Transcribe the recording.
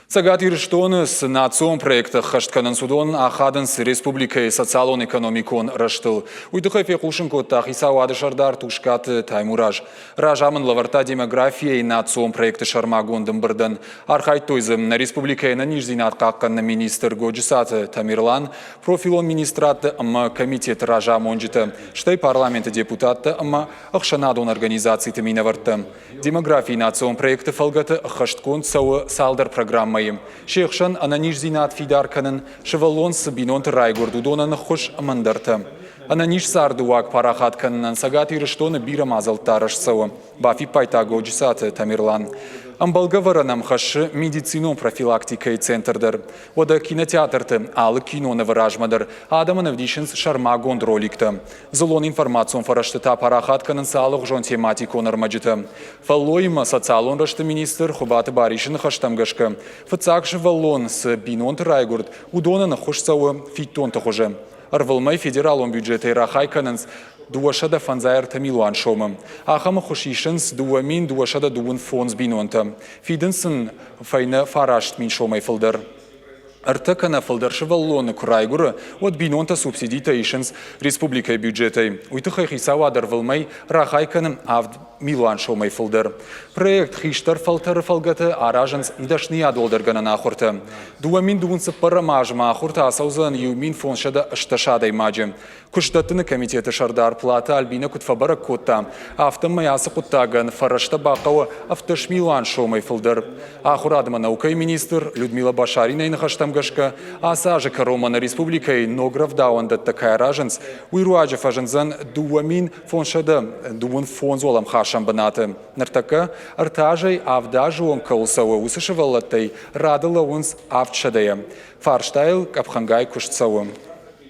Цӕгат Ирыстоны цы национ проекттӕ ӕххӕст кӕнынц, уыдон ахадынц республикӕйы социалон-экономикон рӕзтыл. Уый тыххӕй фехъусын кодта хицауады сӕрдар Тускъаты Таймураз. Разамынд лӕвӕрдта демографийӕйы национ проекты сӕрмагонд ӕмбырдӕн. Архайдтой дзы нӕ республикӕйы ӕнӕниздзинад хъахъхъӕныны министр Годжысаты Тамерлан, профилон министрадты ӕмӕ комитеты разамонджытӕ, стӕй парламенты депутаттӕ ӕмӕ ӕхсӕнадон организациты минӕвӕрттӕ. Демографийы национ проекты фӕлгӕты ӕххӕстгонд цӕуы цалдӕр программӕйы. Се хсӕн ӕнӕниздзинад фидар кӕнын, сывӕллон цы бинонты райгуырд, уыдонӕн ӕххуыс ӕмӕ ӕндӕртӕ. Ӕнӕниз царды уаг парахат кӕнынӕн Цӕгат Ирыстоны бирӕ мадзӕлттӕ арӕзт цӕуы, бафиппайдта Годжысаты Тамерлан. Ӕмбӕлгӕ ӕвӕрӕн ӕм хӕссы медицинон профилактикӕйы центр дӕр. Уӕдӕ кинотеатрты алы кинонывы размӕ дӕр адӕмӕн ӕвдисынц сӕрмагонд роликтӕ. Дзыллон информацион фӕрӕзты та парахат кӕнынц алыгъуызон тематикон ӕрмӕджытӕ. Фӕллоимӕ социалон рӕзты министр Хуыбаты Барисы ныхӕстӕм гӕсгӕ, фыццаг сывӕллон цы бинонты райгуырд, уыдонӕн ӕххуыс цӕуы фиддонты хуызы. Ӕрвылмӕй федералон бюджетӕй рахай кӕнынц 253 милуан сомы. Ахӕм ӕххуыс исынц 2225 бинонтӕ. Фидынц сын фӕйнӕ 9000 сомӕй фылдӕр. Ӕртӕ кӕнӕ фылдӕр сывӕллоны куы райгуыры, уӕд бинонтӕ субсидитӕ исынц республикӕйы бюджетӕй. Уый тыххӕй хицауад ӕрвылмӕй рахай кӕны 7 милуан сомӕй фылдӕр. Проект «Хистӕр фӕлтӕры» фӕлгӕты аразынц дӕсныйад уӕлдӕргӕнӕн ахуыртӕ. 2024 азмӕ ахуыртӕ ацӕудзӕн 1580 адӕймаджы. Куыстдӕттыны комитеты сӕрдар Платы Альбинӕ куыд фӕбӕрӕг кодта, афтӕмӕй ацы хъуыддагӕн фӕрӕзтӕ бахъӕуы 17 милуан сомӕй фылдӕр. Ахуырад ӕмӕ наукӕйы министр Людмила Башаринайы ныхӕстӕм гӕсгӕ, ацы азы кӕронмӕ нӕ республикӕйы ног рӕвдауӕндӕттӕ кӕй аразынц, уый руаджы фӕзындзӕн 2525 уӕлӕмхасӕн бынаты. Ныртӕккӕ ӕртӕ азӕй авд азы онг кӕуыл цӕуы, уыцы сывӕллӕттӕй рады лӕууынц авдсӕдӕйӕ. Фарстайыл къӕпхӕнгай куыст цӕуы.